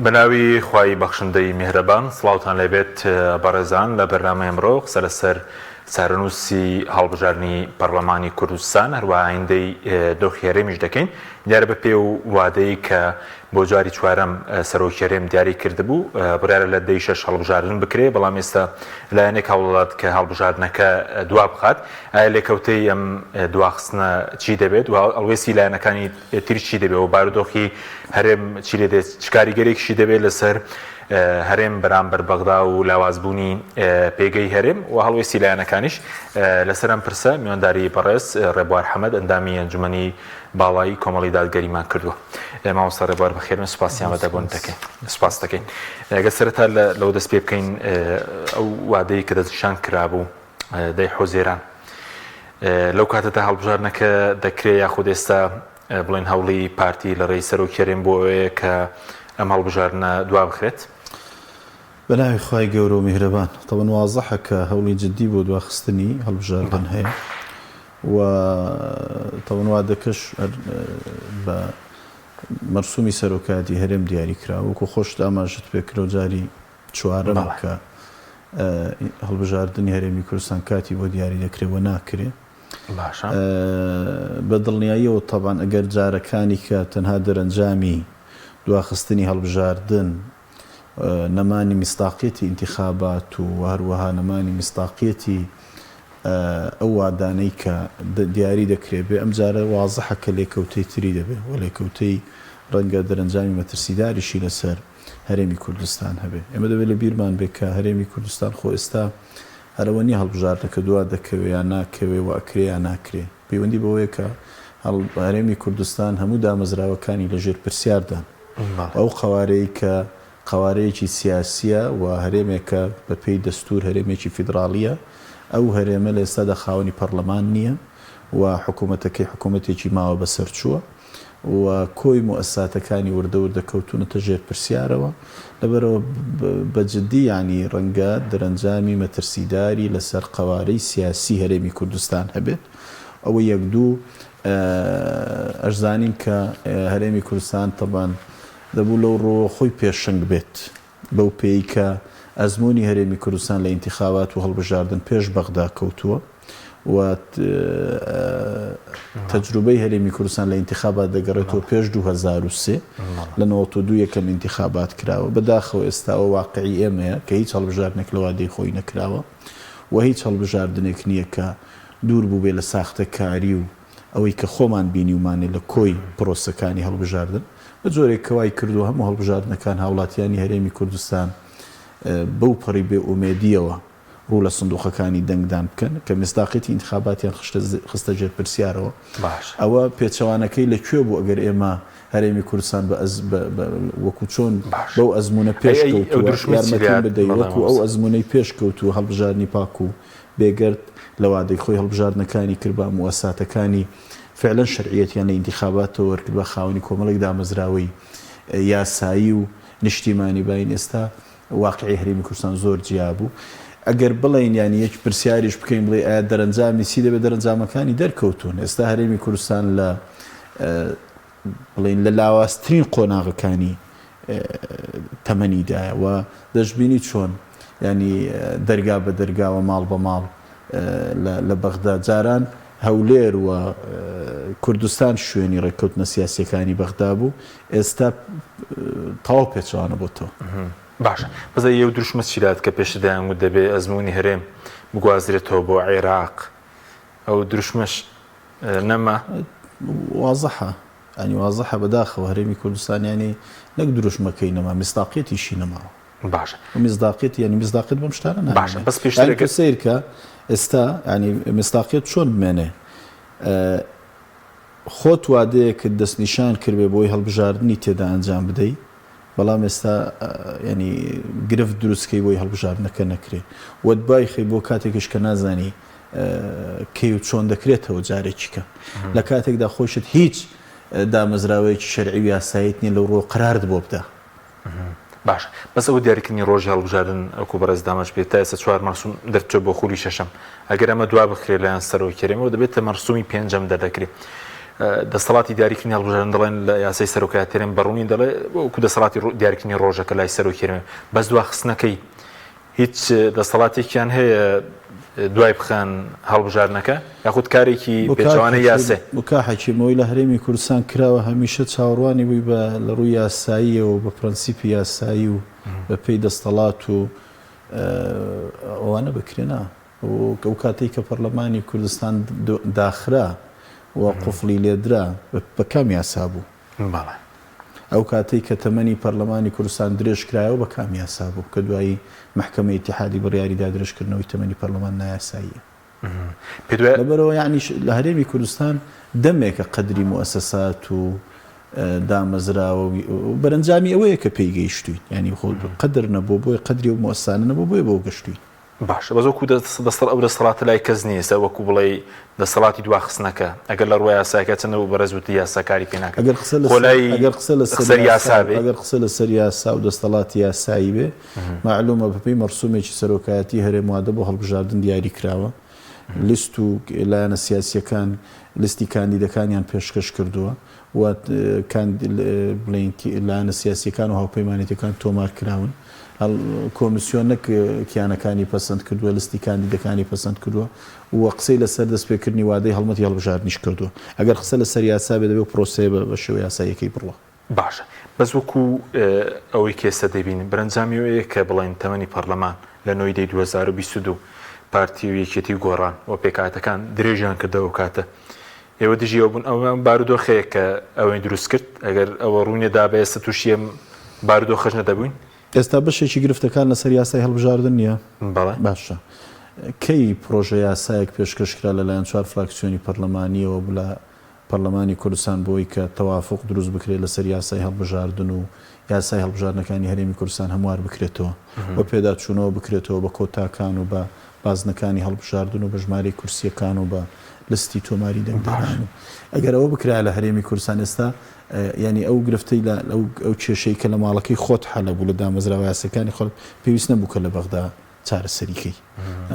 بەناوی خوای بەخشندەی میهرەبان سڵاوتان لێبێت بەڕێزان لە بەرنامەی ئەمڕۆ قسە لەسەر چارەنووسی هەڵبژاردنی پەرلەمانی کوردستان هەروەها ئایندەی دۆخی هەرێمیش دەکەین دیارە بە پێ و وادەی کە بۆ جاری چوارەم سەرۆکی هەرێم دیاری کردبوو بڕیارە لە دەی شەش هەڵبژاردن بکرێ بەڵام ئێستا لایەنێک هەوڵدەدات کە هەڵبژاردنەکە دوا بخات ئایا لێکەوتەی ئەم دواخستنە چی دەبێت و هەڵوێستی لایەنەکانی تر چی دەبێت و بارودۆخی هەرێم چی لێ دێت چ کاریگەرێکیشی دەبێت لەسەر هەرێم بەرامبەر بەغدا و لاوازبوونی پێگەی هەرێم و هەڵوێستی لایەنەکانیش لەسەر ئەم پرسە میوانداری بەڕێز ڕێبوار حەمەد ئەندامی ئەنجومەنی باڵای کۆمەڵی دادگەریمان کردووە. مامۆستا ڕێبوار بەخێربێن سوپاسی ئامادەبوون دەکەین سوپاس دەکەین ئەگەر سەرەتا لەوە دەست پێ بکەین ئەو وادەی کە دەستنیشان کرابوو دەی حوزێران لەو کاتەدا هەڵبژاردنەکە دەکرێ یاخود ئێستا بڵێن هەوڵی پارتی لە ڕێی سەرۆکی هەرێم بۆ ئەوەیە کە ئەم هەڵبژاردنە دوا بخرێت؟ بە ناوی خوای گەورە و میهرەبان. تەبەن وازحە کە هەوڵی جدی بۆ دواخستنی هەڵبژاردن هەیە و تەبەن وادەکەش هەر بە مەرسومی سەرۆکایەتی هەرێم دیاری کراوە وەکو خۆشت ئاماژەت پێ کرد جاری چوارەمە کە هەڵبژاردنی هەرێمی کوردستان کاتی بۆ دیاری دەکرێ و ناکرێ. باشە. بە دڵنیاییەوە تەبعەن ئەگەر جارەکانی کە تەنها دەرەنجامی دواخستنی هەڵبژاردن، نەمانی میسداقیەتی ئینتیخابات و هەروەها نەمانی میسداقیەتی ئەو وادانەی کە دیاری دەکرێ بێ، ئەمجارە وازحە کە لێکەوتەی تری دەبێ و لێکەوتەی ڕەنگە دەرەنجامی مەترسیداریشی لەسەر هەرێمی کوردستان هەبێ. ئێمە دەبێ لە بیرمان بێ کە هەرێمی کوردستان خۆ ئێستا هەر ئەوە نیە هەڵبژاردنەکە دوا دەکەوێ یا ناکەوێ و ئەکرێ یا ناکرێ. پەیوەندی بەوەیە کە هەرێمی کوردستان هەموو دامەزراوەکانی لە ژێر پرسیاردان. ئەو قەوارەیەی کە قەوارەیەکی سیاسیە و هەرێمێکە بە پێی دەستور هەرێمێکی فیدراڵیە، ئەو هەرێمە لە ئێستادا خاوەنی پەڕلەمان نیە و حکومەتەکەی حکومەتێکی ماوە بەسەرچووە. و کۆی موئەسساتەکانی وردە وردە کەوتوونەتە ژێر پرسیارەوە، لەبەرئەوە بە جدی یانی ڕەنگە دەرەنجامی مەترسیداری لەسەر قەوارەی سیاسی هەرێمی کوردستان هەبێت. ئەوە یەک دوو ئەشزانین کە هەرێمی کوردستان تەبعەن دەبوو لەو ڕووەوە خۆی پێشەنگ بێت بەو پێیەی کە ئەزموونی هەرێمی کوردستان لە ئینتیخابات و هەڵبژاردن پێش بەغدا کەوتووە و تەجروبەی هەرێمی کوردستان لە ئینتیخابات دەگەڕێتەوە پێش 2003 لە 92 یەکەم ئینتیخابات کراوە بەداخەوە ئێستا ئەوە واقعی ئێمەیە کە هیچ هەڵبژاردنێک لە وادەی خۆی نەکراوە و هیچ هەڵبژاردنێک نییە کە دوور بووبێ لە ساختەکاری و ئەوەی کە خۆمان بینیومانە لە کۆی پرۆسەکانی هەڵبژاردن، بە جۆرێک کە وای کردووە هەموو هەڵبژاردنەکان هاوڵاتیانی هەرێمی کوردستان بەو پەڕی بێ ئومێدییەوە ڕوو لە سندوقەکانی دەنگدان بکەن کە میسداقیەتی ئینتخاباتیان خستە ژێر پرسیارەوە. ئەوە پێچەوانەکەی لە کوێ بوو ئەگەر ئێمە هەرێمی کوردستان بە وەکو چۆن بەو ئەزموونە پێشکەوتووە یارمەتیم بدەی وەکو ئەو ئەزموونەی پێشکەوتوو هەڵبژاردنی پاک و بێگەرد لە وادەی خۆی هەڵبژاردنەکانی کردبا، موئەسساتەکانی فعلەن شەرعیەتیان لە ئینتیخاباتەوە وەرکردبا، خاوەنی کۆمەڵێک دامەزراوەی یاسایی و نیشتیمانی باین، ئێستا واقیعی هەرێمی کوردستان زۆر جیا بوو. ئەگەر بڵێین یانی یەک پرسیاریش بکەین بڵێ ئایا دەرەنجامی چی دەبێت، دەرەنجامەکانی دەرکەوتوون. ئێستا هەرێمی کوردستان لە بڵێین لە لاوازترین قۆناغەکانی تەمەنیدایە و دەشبینی چۆن یانی دەرگا بە دەرگا و ماڵ بە ماڵ لە بەغدا جاران هەولێر و کوردستان شوێنی ڕێککەوتنە سیاسیەکانی بەغدا بوو ئێستا تەواو پێچەوانە بۆتەوە. باشە بەس ئەی ئەو دروشمە چی لات کە پێشتر دەیانگوت دەبێ ئەزموونی هەرێم بگوازرێتەوە بۆ عێراق ئەو دروشمەش نەما؟ وازحە یانی وازحە بەداخەوە هەرێمی کوردستان یانی نەک دروشمەکەی نەما میسداقیەتیشی نەماوە. باشە. میسداقیەت یانی میسداقیەت بەم شتانە نامێنێ. باشە بەس پێشتر یانی تۆ سەیر کە ئێستا یانی میسداقیەت چۆن بمێنێ خۆت وادەیەکت دەستنیشان کردبێ بۆی هەڵبژاردنی تێدا ئەنجام بدەی بەڵام ئێستا یانی گرفت دروست کەی بۆی هەڵبژاردنەکە نەکرێ و دوای خەی بۆ کاتێکیش کە نازانی کەی و چۆن دەکرێتەوە جارێکی کە لە کاتێکدا خۆشت هیچ دامەزراوەیەکی شەرعی و یاساییت نیە لەو ڕووە قەرارت بۆ بدا. باشە بەس ئەوە دیاریکردنی ڕۆژی هەڵبژاردن ئەوکو بەڕێز دامەش بێت تا ئێستا چوار مەرسوم دەرچوە بۆ خولی شەشەم ئەگەر ئەمە دوا بخرێ لایەن سەرۆکی هەرێمەوە دەبێتە مەرسومی پێنجەم دەردەکرێ. دەسەڵاتی دیاریکردنی هەڵبژاردن دەڵێن لە یاسای سەرۆکایەتی هەرێم بە ڕوونی دەڵێ وەکو دەسەڵاتی دیاریکردنی ڕۆژەکە لای سەرۆکی هەرێم بەس دواخستنەکەی هیچ دەسەڵاتێکیان هەیە دوای بخەن هەڵبژاردنەکە یاخود کارێکی پێچەوانەی یاسێ؟ بۆ کاک حەکیم ئەوەی لە هەرێمی کوردستان کراوە هەمیشە چاوەڕوانی بووی بە لە ڕووی یاساییەوە بە پرەنسیپی یاسایی و بە پێی دەستەڵات و ئەوانە بکرێ نا ئەو کاتەی کە پەرلەمانی کوردستان داخرا و قوفڵی لێدرا بە کام یاسا بوو؟ بەڵێ. ئەو کاتەی کە تەمەنی پەرلەمانی کوردستان درێژ کرایەوە بە کام یاسا بوو کە دوایی مەحکەمەی ئیتیحادی بڕیاری دا درێژکردنەوەی تەمەنی پەرلەمان نایاساییە؟ پێت وایە. لەبەرئەوە یەعنی لە هەرێمی کوردستان دەمێکە قەدری موئەسەسات و دامەزراوە و بەرەنجامی ئەوەیە کە پێی گەیشتووین یانی خۆ قەدر نەبووە بۆیە قەدری ئەو موئەسسانە نەبووە بۆیە بەوە گەشتووین. باشە بەس وەکو دەستەڵ ئەو دەستەڵاتە لای کەس نیە ئێستا وەکو بڵێی دەستەڵاتی دواخستنەکە ئەگەر لە ڕووە یاسایەکە چەندە بوو بەڕێز وتی یاسا کاری پێ ناکرێت ئەگەر قسە خۆ لەسەر لای ئەگەر قسە لەسەر سەر یاسا یاسا بێ ئەگەر قسە لەسەر یاسا و دەستەڵاتی یاسایی بێ مەعلومە بەپێی مەرسومێکی سەرۆکایەتی هەرێم وادە بۆ هەڵبژاردن دیاری کراوە لیست و لایەنە سیاسیەکان لیستی کاندیدەکانیان پێشکەش کردووە و بڵێین لایەنە سیاسییەکان و هاوپەیمانێتیەکان تۆمار کراون. کۆمیسیۆن نەک کیانەکانی پەسەند کردووە، لستی کاندیدەکانی پەسەند کردووە و قسەی لەسەر دەستپێکردنی وادەی هەڵمەتی هەڵبژاردنیش کردووە. ئەگەر قسە لەسەر یاسا بێت دەبێت ئەو پرۆسەیە بە شێوە یاساییەکەی بڕوا. باشە بەس وەکو ئەوەی کە ئێستا دەیبینین بەرەنجامی ئەوەیە کە بڵێن تەمەنی پەڕلەمان لە نۆی دەی 2022 پارتی و یەکێتی و گۆڕان و پێکهاتەکان درێژیان کردەوە ئەو کاتە ئێوە دژی ئەوە بوون ئەوە بارودۆخەیە کە ئەوەی دروست کرد ئەگەر ئەوە ڕووی نەدابا ئێستا تووشی ئەم بارودۆخەش نەدەبووین. ئێستا بەشێکی گرفتەکان لەسەر یاسای هەڵبژاردن نییە؟ بەڵێ. باشە کەی پڕۆژە یاسایەک پێشکەش کرا لەلایەن چوار فراکسیۆنی پەرلەمانییەوە لە پەرلەمانی کوردستان بۆی کە تەوافوق دروست بکرێت لەسەر یاسای هەڵبژاردن و یاسای هەڵبژاردنەکانی هەرێمی کوردستان هەموار بکرێتەوە و پێداچوونەوە بکرێتەوە بە کۆتاکان و بە بازنەکانی هەڵبژاردن و بە ژمارەی کورسییەکان و بە لستی تۆماری دەنگدەران و ئەگەر ئەوە بکرایە لە هەرێمی کوردستان ئێستا یانی ئەو گرفتەی لە ئەو کێشەی کە لە ماڵەکەی خۆت حەلە بوو لە دامەزراوە یاسەکانی خۆت پێویست نەبوو کە لە بەغدا چارەسەری کەی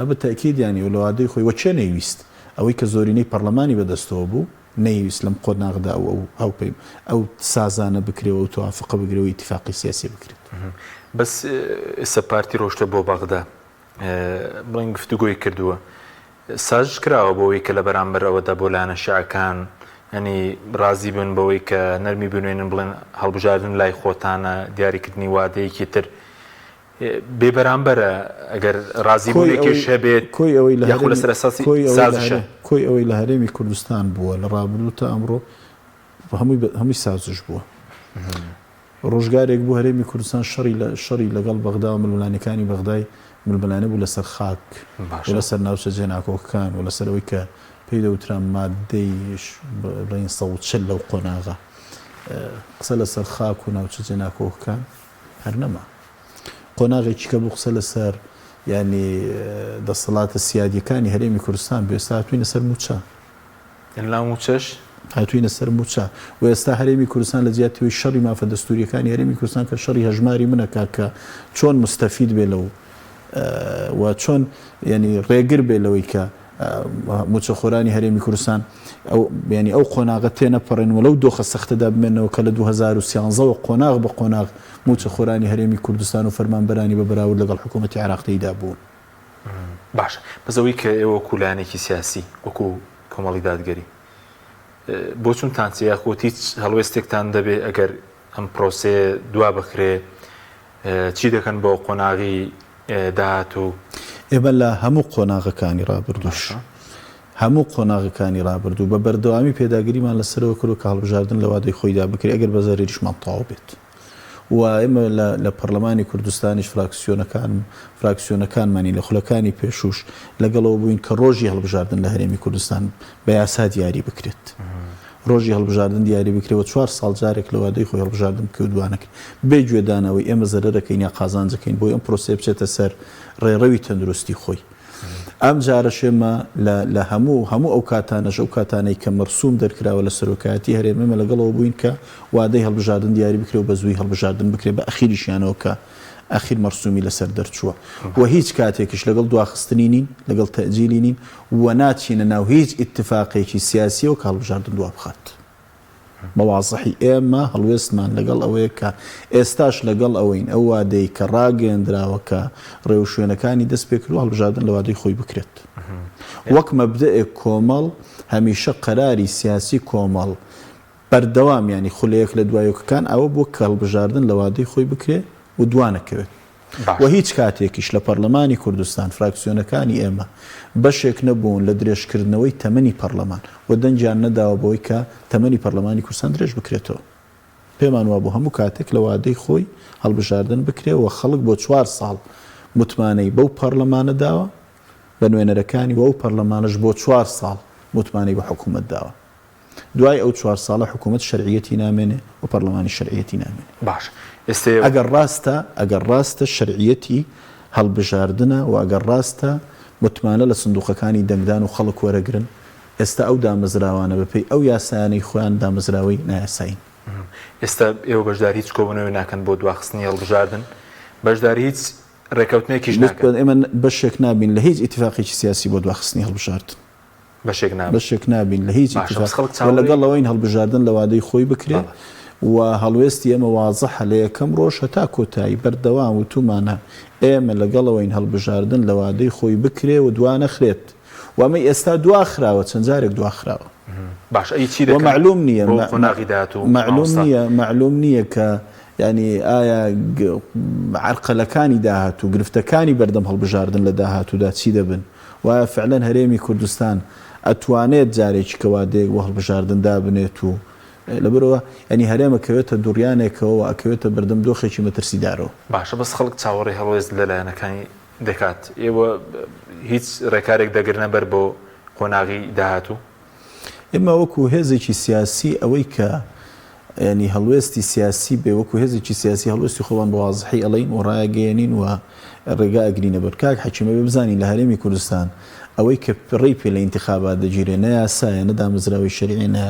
بە تەئکید یانی و لە وادەی خۆی وە کێ نەیویست ئەوەی کە زۆرینەی پەڕلەمانی بەدەستەوە بوو نەیویست لەم قۆناغدا ئەو ئەو هاوپەیم ئەو سازانە بکرێ و ئەو تەوافقە بگرێ و ئیتیفاقی سیاسی بکرێت. بەس ئێستا پارتی ڕۆشتە بۆ بەغدا بڵێن گفتوگۆی کردووە سازش کراوە بۆ ئەوەی کە لە بەرامبەر ئەوەدا بۆ لایەنە شیعەکان ینی ڕازی بن بەوەی کە نەرمی بنوێنن بڵێن هەڵبژاردن لای خۆتانە دیاریکردنی وادەیەکی تر بێ بەرامبەرە ئەگەر ڕازی بوونێکیش هەبێت کۆی ئەوەی لە یاخود لەسەر ئەساسی سازشە. کۆی ئەوەی لە هەرێمی کوردستان بووە لە ڕابردوو تا ئەمڕۆ هەمووی هەمووی سازش بووە. ڕۆژگارێک بوو هەرێمی کوردستان شەڕی لە شەڕی لەگەڵ بەغدا و ململانێکانی بەغدای ململانێ بوو لەسەر خاک و لەسەر ناوچە جێناکۆکەکان و لەسەر ئەوەی کە پێی دەوترا ماددەی بڵێین 140 لەو قۆناغە قسە لەسەر خاک و ناوچە جێناکۆکەکان هەر نەما. قۆناغێکی کە بوو قسە لەسەر یانی دەسەڵاتە سیادیەکانی هەرێمی کوردستان بوو ئێستا هاتوینە سەر مووچە. یانی لەناو مووچەش؟ هاتوینە سەر مووچە و ئێستا هەرێمی کوردستان لە جیاتی ئەوەی شەڕی مافە دەستووریەکانی هەرێمی کوردستان کە شەڕی هەژماری منە کا کە چۆن موستەفید بێ لەو و چۆن یانی ڕێگر بێ لەوەی کە مووچەخۆرانی هەرێمی کوردستان ئەو یانی ئەو قۆناغە تێنەپەڕێن و لەو دۆخە سەختەدا بمێنەوە کە لە 2013 وە قۆناغ بە قۆناغ مووچەخۆرانی هەرێمی کوردستان و فەرمانبەرانی بە بەراورد لەگەڵ حکوومەتی عێراق تێیدا بوون. باشە بەس ئەوەی کە ئێوە وەکوو لایەنێکی سیاسی وەکوو کۆمەڵی دادگەری بۆچوونتان چیە یاخود هیچ هەڵوێستێکتان دەبێ ئەگەر ئەم پرۆسەیە دوا بخرێ چی دەکەن بۆ قۆناغی داهاتوو؟ ئێمە لە هەموو قۆناغەکانی ڕابردووش هەموو قۆناغەکانی ڕابردوو بە بەردەوامی پێداگریمان لەسەرەوە کردووە کە هەڵبژاردن لە وادەی خۆیدا بکرێت ئەگەر بە زەرەریشمان تەواو بێت و ئێمە لە لە پەرلەمانی کوردستانیش فراکسیۆنەکان فراکسیۆنەکانمانی لە خولەکانی پێشووش لەگەڵەوە بووین کە ڕۆژی هەڵبژاردن لە هەرێمی کوردستان بە یاسا دیاری بکرێت. ڕۆژی هەڵبژاردن دیاری بکرێ و چوار ساڵ جارێک لە وادەی خۆی هەڵبژاردن بکرێ و دوا نەکرێ. بێ گوێدانەوەی ئێمە زەرەرەکەین یا قازانجەکەین بۆی ئەم پرۆسەیە بچێتە سەر ڕێڕەوی تەندروستی خۆی. ئەم جارەش ئێمە لە لە هەموو هەموو ئەو کاتانەش ئەو کاتانەی کە مەرسوم دەرکراوە لە سەرۆکایەتی هەرێم ئێمە لەگەڵەوە بووین کە وادەی هەڵبژاردن دیاری بکرێ و بە زوویی هەڵبژاردن بکرێ بە ئەخیریشیانەوە کە ئەخیر مەرسومی لەسەر دەرچووە و هیچ کاتێکیش لەگەڵ دواخستنی نین، لەگەڵ تەئجیلی نین و ناچینە ناو هیچ ئیتفاقێکی سیاسیەوە کە هەڵبژاردن دوابخات. بە وازحی ئێمە هەڵوێستمان لەگەڵ ئەوەیە کە ئێستاش لەگەڵ ئەوەین ئەو وادەی کە ڕاگەیەندراوە کە ڕێوشوێنەکانی دەست پێکردووە هەڵبژاردن لە وادەی خۆی بکرێت. وەک مەبدەئێک کۆمەڵ هەمیشە قەراری سیاسی کۆمەڵ بەردەوام یانی خولە یەک لە دوای یەکەکان ئەوە بووە کە هەڵبژاردن لە وادەی خۆی بکرێ و دوانەکەوێت. و باشە. هیچ کاتێکیش لە پەرلەمانی کوردستان فراکسیۆنەکانی ئێمە بەشێک نەبوون لە درێژکردنەوەی تەمەنی پەرلەمان و دەنگیان نەداوە بەوەی کە تەمەنی پەرلەمانی کوردستان درێژ بکرێتەوە. پێمان وابوو هەموو کاتێک لە وادەی خۆی هەڵبژاردن بکرێ و خەڵک بۆ چوار ساڵ متمانەی بەو پەرلەمانە داوە، بە نوێنەرەکانی و ئەو پەرلەمانەش بۆ چوار ساڵ متمانەی بە حکوومەت داوە. دوای ئەو چوار ساڵە حکوومەت شەرعیەتی نامێنێ و پەرلەمانیش شەرعیەتی نامێنێ. باشە ئێستێ. ئەگەر ڕاستە، ئەگەر ڕاستە شەرعیەتی هەڵبژاردنە و ئەگەر ڕاستە متمانە لە سندووقەکانی دەنگدان و خەڵک وەرەگرن، ئێستا ئەو دامەزراوانە بە پێی ئەو یاسایانەی خۆیان دامەزراوەی نایاسایین. ئێستا ئێوە بەشداری هیچ کۆبوونەوەی ناکەن بۆ دواخستنی هەڵبژاردن؟ بەشداری هیچ ڕێکەوتنێکیش ناکەن؟ ئێمە بەشێک نابین لە هیچ ئیتیفاقێکی سیاسی بۆ دواخستنی هەڵبژاردن. بەشێک نابن. بەشێک نابین لە هیچ باشە بەس ئیتیفاق خەڵک و چاوەڕێی. لەگەڵ ئەوەین هەڵبژاردن لە وادەی خۆی بکرێ بەڵێ. و هەڵوێستی ئێمە وازحە لە یەکەم ڕۆژ هەتا کۆتایی بەردەوام وتومانە ئێمە لەگەڵ ئەوەین هەڵبژاردن لە وادەی خۆی بکرێ و دوانەخرێت و ئەمەی ئێستا دواخراوە چەند جارێک دواخراوە. باشە ئەی چی و دەکەن مەعلوم نییە بۆ قۆناغی داهاتوو مەعلوم مامۆستا؟ نییە مەعلوم نییە کە یانی ئایا عەرقەلەکانی داهاتوو گرفتەکانی بەردەم هەڵبژاردن لە داهاتوودا چی دەبن؟ و ئایا فعلەن هەرێمی کوردستان ئەتوانێت جارێکی کە وادەیەک بۆ هەڵبژاردن دابنێت و لەبەرئەوە یانی هەرێم ئەکەوێتە دوڕیانێکەوە و ئەکەوێتە بەردەم دۆخێکی مەترسیدارەوە. باشە بەس خەڵک چاوەڕێی هەڵوێست لە لایەنەکانی دەکات ئێوە هیچ ڕێکارێک دەگرنە بەر بۆ قۆناغی داهاتوو؟ ئێمە وەکو هێزێکی سیاسی ئەوەی کە یانی هەڵوێستی سیاسی بێ وەکو هێزێکی سیاسی هەڵوێستی خۆمان بە وازحی ئەڵێین و ڕایەگەیەنین و ڕێگا ئەگرینە بەر. کاک حەکیم ئەبێ بزانین لە هەرێمی کوردستان ئەوەی کە ڕێی پێ لە ئینتخابات دەگیرێ نە یاسایە نە دامەزراوەی شەریعی نە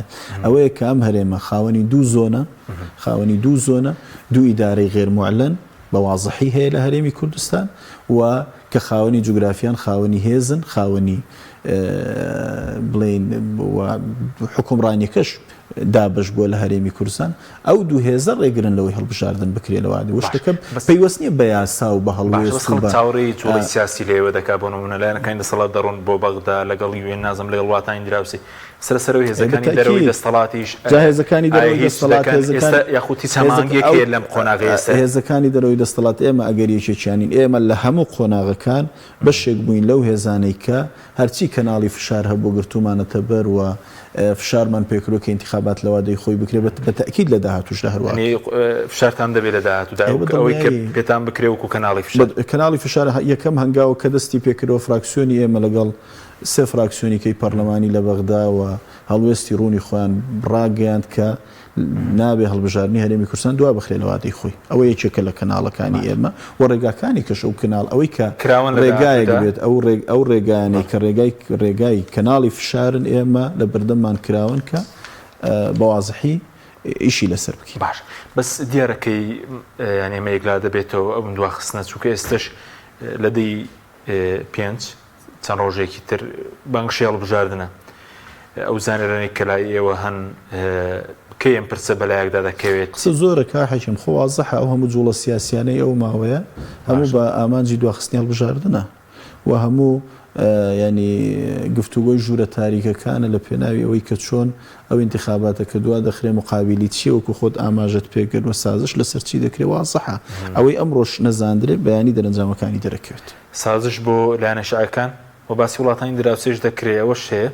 ئەوەیە کە ئەم هەرێمە خاوەنی دوو زۆنە خاوەنی دوو زۆنە دوو ئیدارەی غێر موعلەن بە وازحی هەیە لە هەرێمی کوردستان و کە خاوەنی جوگرافیان خاوەنی هێزن خاوەنی بڵێین و حوکمڕانیەکەش دابەش بووە لە هەرێمی کوردستان، ئەو دوو هێزە ڕێگرن لەوەی هەڵبژاردن بکرێ لە وادەی و باشە شتەکە بەس پەیوەست نییە بە یاسا و بە باشە هەڵوێست بەس و خەڵک بە چاوەڕێی جوڵەی سیاسی لە ئێوە دەکا بۆ نموونە لایەنەکانی دەسەڵات دەڕۆن بۆ بەغدا لەگەڵ یوئێن نازم لەگەڵ وڵاتانی دراوسێ قسە لەسەر ئەوەی ئێ هێزەکانی دەرەوەی بەتەئکید دەستەڵاتیش جا هێزەکانی ئایا دەرەوەی هیچ دەستەڵات دەکەن هێزەکان ئێستا یاخود هیچ هێزەکە هەماهەنگیەک ئەو هەیە لەم قۆناغەی ئێستا؟ هێزەکانی دەرەوەی دەستەڵات ئێمە ئەگەر یەکێکیانین ئێمە لە هەموو قۆناغەکان بەشێک بووین لەو هێزانەی کە هەرچی کەناڵی فشار هەبووە گرتوومانەتە بەر و فشارمان پێکردووە کە ئینتیخابات لە وادەی خۆی بکرێت بە تەئکید لە داهاتووشدا هەر وا یانی فشارتان دەبێت لە داهاتوودا ئێ بە ئەوەی کە دڵنیایی. پێتان بکرێت وەکوو کەناڵی فشار؟ کەناڵی فشار یەکەم هەنگاوە کە دەستی پێکردووە فراکسیۆنی ئێمە لەگەڵ سێ فراکسیۆنی کەی پەرلەمانی لە بەغدا و هەڵوێستی ڕوونی خۆیان ڕاگەیاند کە نابێ هەڵبژاردنی هەرێمی کوردستان دوا بخرێ لە وادەی خۆی. ئەوە یەکێکە لە کەناڵەکانی ئێمە و ڕێگاکانی کەش ئەو کەناڵ ئەوەی کە کراوەن لە ڕێگایەک داهاتوودا؟ بێت ئەو ڕێ ئەو ڕێگایانەی کە ڕێگای ڕێگای کەناڵی فشارن ئێمە لە بەردەممان کراون کە بە وازحی ئیشی لەسەر بکەین. باشە بەس دیارە کەی یانی ئەمە یەکلا دەبێتەوە ئەم دواخستنە چونکە ئێستەش لە دەی پێنج چەند ڕۆژێکی تر بانگشەی هەڵبژاردنە. ئەو زانیارانەی کە لای ئێوە هەن کەی ئەم پرسە بەلایەکدا دەکەوێت؟ قسە زۆرە کاک حەکیم، خۆ وازحە ئەو هەموو جوڵە سیاسیانەی ئەو ماوەیە هەموو بە ئامانجی دواخستنی هەڵبژاردنە و هەموو یانی گفتوگۆی ژوورە تاریکەکانە لە پێناوی ئەوەی کە چۆن ئەو ئینتخاباتە کە دوا دەخرێ مقابیلی چیە وەکو خۆت ئاماژەت پێکرد و سازش لەسەر چی دەکرێ وازحە ئەوەی ئەمڕۆش نەزاندرێ بەیانی دەرەنجامەکانی دەرەکەوێت. سازش بۆ لایەنە شیعەکان و باسی وڵاتانی دراوسێش دەکرێ ئەوەش هەیە؟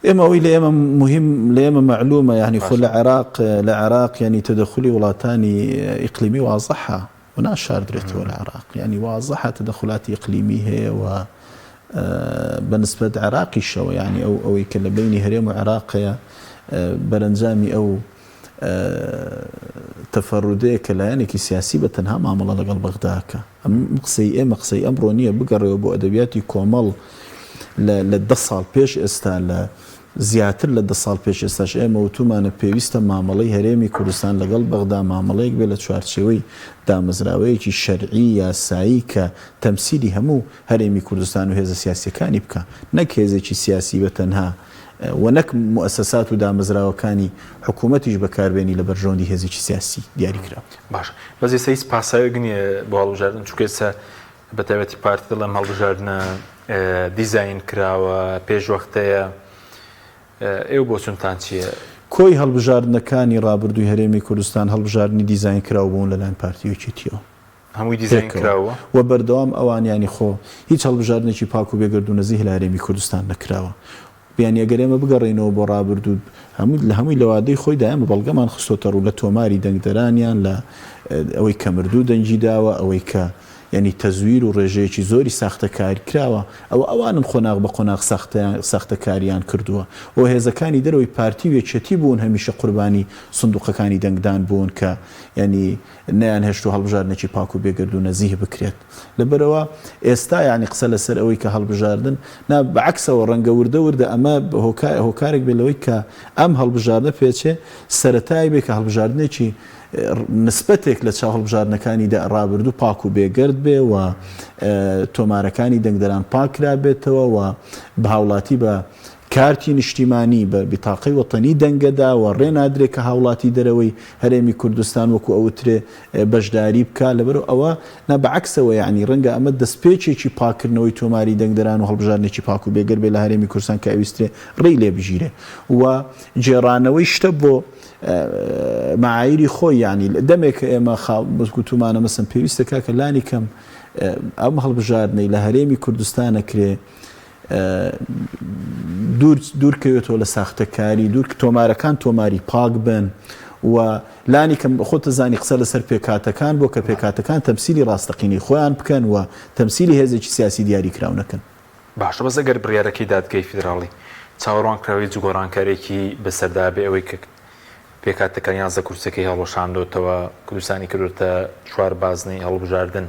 ئێمە ئەوەی لە ئێمە موهیم لە ئێمە مەعلومە یانی خۆ لە عێراق لە عێراق یانی تەدەخولی وڵاتانی ئیقلیمی وازحە و ناشاردرێتەوە لە عێراق یانی وازحە تەدەخولاتی ئیقلیمی هەیە و بە نسبەت عێراقیشەوە یانی ئەو ئەوەی کە لە بەینی هەرێم و عێراق هەیە بەرەنجامی ئەو تەفەرودەیە کە لایەنێکی سیاسی بە تەنها مامەڵە لەگەڵ بەغدا ئەکا. ئەم قسەی ئێمە قسەی ئەمڕۆ نییە، بگەڕێوە بۆ ئەدەبیاتی کۆمەڵ لە لە دە ساڵ پێش ئێستا لە زیاتر لە دە ساڵ پێش ئێستاش ئێمە وتومانە پێویستە مامەڵەی هەرێمی کوردستان لەگەڵ بەغدا مامەڵەیەک بێت لە چوارچێوەی دامەزراوەیەکی شەرعی یاسایی کە تەمسیلی هەموو هەرێمی کوردستان و هێزە سیاسییەکانی بکا نەک هێزێکی سیاسی بە تەنها. و نەک موئەسەسات و دامەزراوەکانی حکوومەتیش بەکاربێنی لە بەرژەوەندی هێزێکی سیاسی دیاریکراو. باشە بەس ئێستا هیچ پاساوێک نییە بۆ هەڵبژاردن چونکە ئێستا بە تایبەتی پارتی دەڵێم هەڵبژاردنە دیزاین کراوە پێشوەختەیە ئێوە بۆچونتان چییە؟ کۆی هەڵبژاردنەکانی ڕابردووی هەرێمی کوردستان هەڵبژاردنی دیزاین کراو بوون لەلایەن پارتی و یەکێتیەوە. هەمووی دیزاین پێکەوە کراوە؟ و بەردەوام ئەوان یانی خۆ هیچ هەڵبژاردنێکی پاک و بێگەرد و نەزیه لە هەرێمی کوردستان نەکراوە. یانی ئەگەر ئێمە بگەڕێینەوە بۆ ڕابردوو هەمووی لە هەمووی لە وادەی خۆیدا ئێمە بەڵگەمان خستۆتە ڕوو لە تۆماری دەنگدەرانیان لە ئەوەی کە مردوو دەنگی داوە ئەوەی کە یانی تەزویر و ڕێژەیەکی زۆری ساختەکاری کراوە ئەوە ئەوانن قۆناغ بە قۆناغ ساختەیان ساختەکاریان کردووە و هێزەکانی دەرەوەی پارتی و یەکێتی بوون هەمیشە قوربانی سندوقەکانی دەنگدان بوون کە یانی نەیانهێشتووە هەڵبژاردنێکی پاک و بێگەرد و نەزیه بکرێت. لەبەرئەوە ئێستا یانی قسە لەسەر ئەوەی کە هەڵبژاردن، نا بە عەکسەوە ڕەنگە وردە وردە ئەمە هۆکارێک بێت لەوەی کە ئەم هەڵبژاردنە پێچێ سەرەتایەک بێت کە هەڵبژاردنێکی نسبەتێک لە چاو هەڵبژاردنەکانی ڕابردوو پاک و بێگەرد بێ و تۆمارەکانی دەنگدەران پاک کرابێتەوە و بە هاوڵاتی بە کارتی نیشتیمانی بە بیتاقەی وەتەنی دەنگەدا و ڕێ نادرێ کە هاوڵاتی دەرەوەی هەرێمی کوردستان وەکو ئەوترێ بەشداری بکا لەبەرئ ئەوە نا بە عەکسەوە یەعنی ڕەنگە ئەمە دەستپێکێکی پاککردنەوەی تۆماری دەنگدەران و هەڵبژاردنێکی پاک و بێگەرد بێ لە هەرێمی کوردستان کە ئەویسترێ ڕێی لێ بگیرێ و گێڕانەوەی شتە بۆ مەعایری خۆی یەعنی دەمێکە ئێمە خا گوتومانە مەسەن پێویستە کاکە لانی کەم ئەم هەڵبژاردنەی لە هەرێمی کوردستان ئەکرێ دوور دوورکەوێتەوە لە ساختەکاری دوور تۆمارەکان تۆماری پاک بن و لانی کەم خۆتە زانی قسە لەسەر پێکاتەکان بۆ کە پێکاتەکان تەمسیلی ڕاستەقینەی خۆیان بکەن و تەمسیلی هێزێکی سیاسی دیاری کراو نەکەن. باشە بەس ئەگەر بڕیارەکەی دادگای فیدراڵی چاوەڕوان کراوە هیچ گۆڕانکاریەکی بەسەردا بێ ئەوەی کە پێکهاتەکان 11 کورسەکەی هەڵوەشاندۆتەوە کوردستانی کردۆتە چوار بازنەی هەڵبژاردن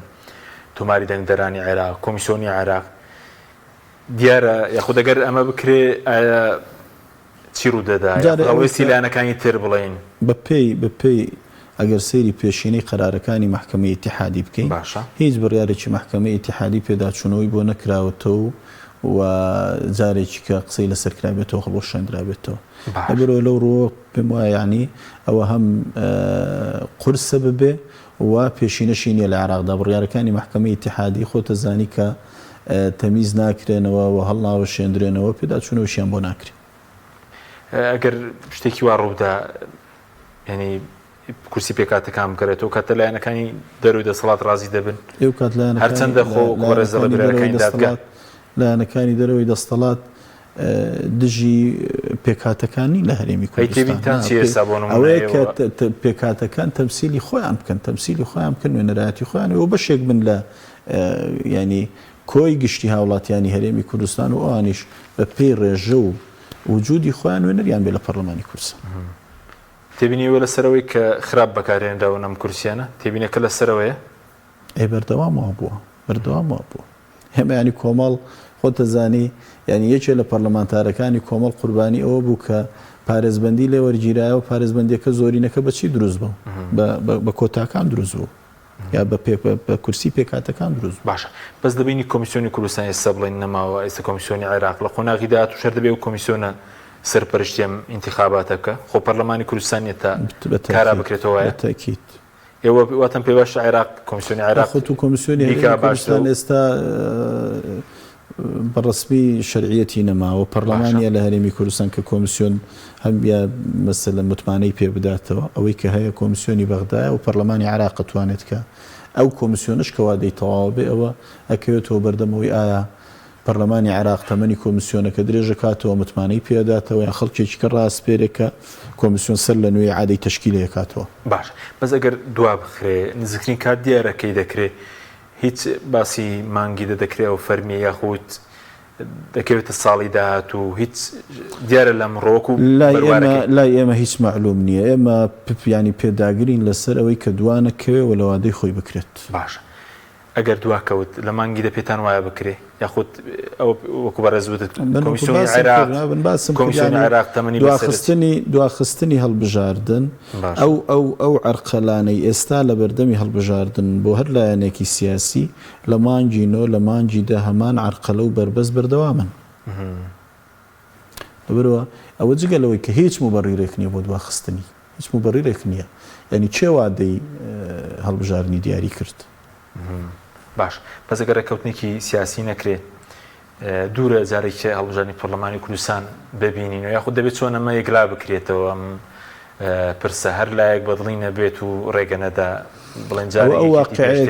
تۆماری دەنگدەرانی عێراق کۆمیسیۆنی عێراق دیارە یاخود ئەگەر ئەمە بکرێ ئایا چی ڕوودەدا جارێ ئەوەی هەڵوێستی کە لایەنەکانی تر بڵێین؟ بە پێی بە پێی ئەگەر سەیری پێشینەی قەرارەکانی مەحکەمەی ئیتیحادی بکەین باشە. هیچ بڕیارێکی مەحکەمەی ئیتیحادی پێداچوونەوەی بۆ نەکراوەتەوە و جارێکی کە قسەی لەسەر کرابێتەوە هەڵوەشێندرابێتەوە. باشە. لەبەرئەوە لەو ڕووەوە پێم وایە یانی ئەوە هەم قورسە ببێ و پێشینەشی نییە لە عێراقدا بڕیارەکانی مەحکەمەی ئیتیحادی خۆتەزانی کە تەمیز ناکرێنەوە و هەڵناوەشێندرێنەوە، پێداچوونەوەشیان بۆ ناکرێ. ئەگەر شتێکی وا ڕووبدا یانی کورسی پێکهاتەکان بگەڕێتەوە کاتە لایەنەکانی دەرەوەی دەسەڵات ڕازی دەبن؟ ئەو کات هەرچەندە خۆ وەکو بەڕێز دەڵێ لایەنەکانی دەرەوەی بڕیارەکانی دادگا دەستەڵات لایەنەکانی دەرەوەی دەستەڵات دژی پێکهاتەکان نین لە هەرێمی ئەی کوردستان تێبینتان نا چییە ئێستا بۆ نموونە ئەوەیە کە ئێوە پێکهاتەکان تەمسیلی خۆیان بکەن تەمسیلی خۆیان بکەن نوێنەرایەتی خۆیان و بەشێک بن لە یانی کۆی گشتی هاوڵاتیانی هەرێمی کوردستان و ئەوانیش بە پێی ڕێژە و وجودی خۆیان نوێنەریان بێ لە پەرلەمانی کوردستان. تێبینی ئێوە لەسەر ئەوەی کە خراپ بەکارهێنراون ئەم کورسیانە، تێبینەکە لەسەرەوەیە؟ ئەی بەردەوام وا بووە، بەردەوام وا بووە. ئێمە یانی کۆمەڵ خۆت دەزانی یانی یەکێ لە پەرلەمانتارەکانی کۆمەڵ قوربانی ئەوە بوو کە پارێزبەندی لێ وەرگیرایەوە، پارێزبەندیەکە زۆرینەکە بە چی دروست بوو؟ بە کۆتاکان دروست بوو. یا بە پێ بە کورسی پێکهاتەکان دروست بوو. باشە بەس لە بەینی کۆمیسیۆنی کوردستان ئێستا بڵێین نەماوە ئێستا کۆمیسیۆنی عێراق لە قۆناغی داهاتووش هەر دەبێ ئەو کۆمیسیۆنە سەرپەرشتی ئەم ئینتیخاباتە بکا خۆ پەرلەمانی کوردستان نیە تا بە کارا تەئکید بکرێتەوە بە وایە؟ تەئکید. ئێوە واتان پێ باشە عێراق کۆمیسیۆنی عێراق خۆ تو کۆمیسیۆنی بیکا هەرێمی باشترە کوردستان و ئێستا بە ڕەسمی شەرعیەتی نەماوە، پەڕلەمان باشە. نیە لە هەرێمی کوردستان کە کۆمیسیۆن هەم یا مەسەلەن متمانەی پێ بداتەوە، ئەوەی کە هەیە کۆمیسیۆنی بەغدایە و پەڕلەمانی عێراق ئەتوانێت کە ئەو کۆمیسیۆنەش کە وادەی تەواو بێ ئەوە ئەکەوێتەوە بەردەم ئەوەی ئایا پەڕلەمانی عێراق تەمەنی کۆمیسیۆنەکە درێژ ئەکاتەوە متمانەی پێ ئەداتەوە یان خەڵکێکی کە ڕائەسپێرێ کە کۆمیسیۆن سەر لە نوێ ئیعادەی تەشکیلی ئەکاتەوە. باشە بەس ئەگەر دوا بخرێ نزیکترین کات دیارە کەی دەکرێ هیچ باسی مانگی دە دەکرێ ئەو فەرمیە یاخود دەکەوێتە ساڵی داهاتوو هیچ دیارە لەم ڕۆ وەکو لای ئێمە بەروارەکەی. لای ئێمە هیچ مەعلوم نییە ئێمە پپ یانی پێداگرین لەسەر ئەوەی کە دوا نەکەوێ و لە وادەی خۆی بکرێت. باشە ئەگەر دوا کەوت لە مانگی دە پێتان وایە بکرێ یاخود ئەوە وەکو بەڕێز وتت من وەکو کۆمیسیۆنی باسم عێراق کرد نا من باسم کرد کۆمیسیۆنی یانی عێراق تەمەنی بەسەر دەچێ. دواخستنی دواخستنی هەڵبژاردن باشە. ئەو ئەو ئەو عەرقەلانەی ئێستا لە بەردەمی هەڵبژاردن بۆ هەر لایەنێکی سیاسی لە مانگی نۆ لە مانگی دە هەمان عەرقەلە و بەربەست بەردەوامن. لەبەرئەوە ئەوە جگە لەوەی کە هیچ موبەڕیرێک نییە بۆ دواخستنی، هیچ موبەڕیرێک نییە. یانی کێ وادەی هەڵبژاردنی دیاری کرد؟ باش بەس ئەگەر ڕێککەوتنێکی سیاسی نەکرێ دوورە جارێکی هەڵبژاردنی پەرلەمانی کوردستان ببینین و یاخود دەبێت چۆن ئەمە یەکلا بکرێتەوە ئەم پرسە هەر لایەک بەدڵی نەبێت و ڕێگە نەدا بڵێن جارێک ئەو واقعەیە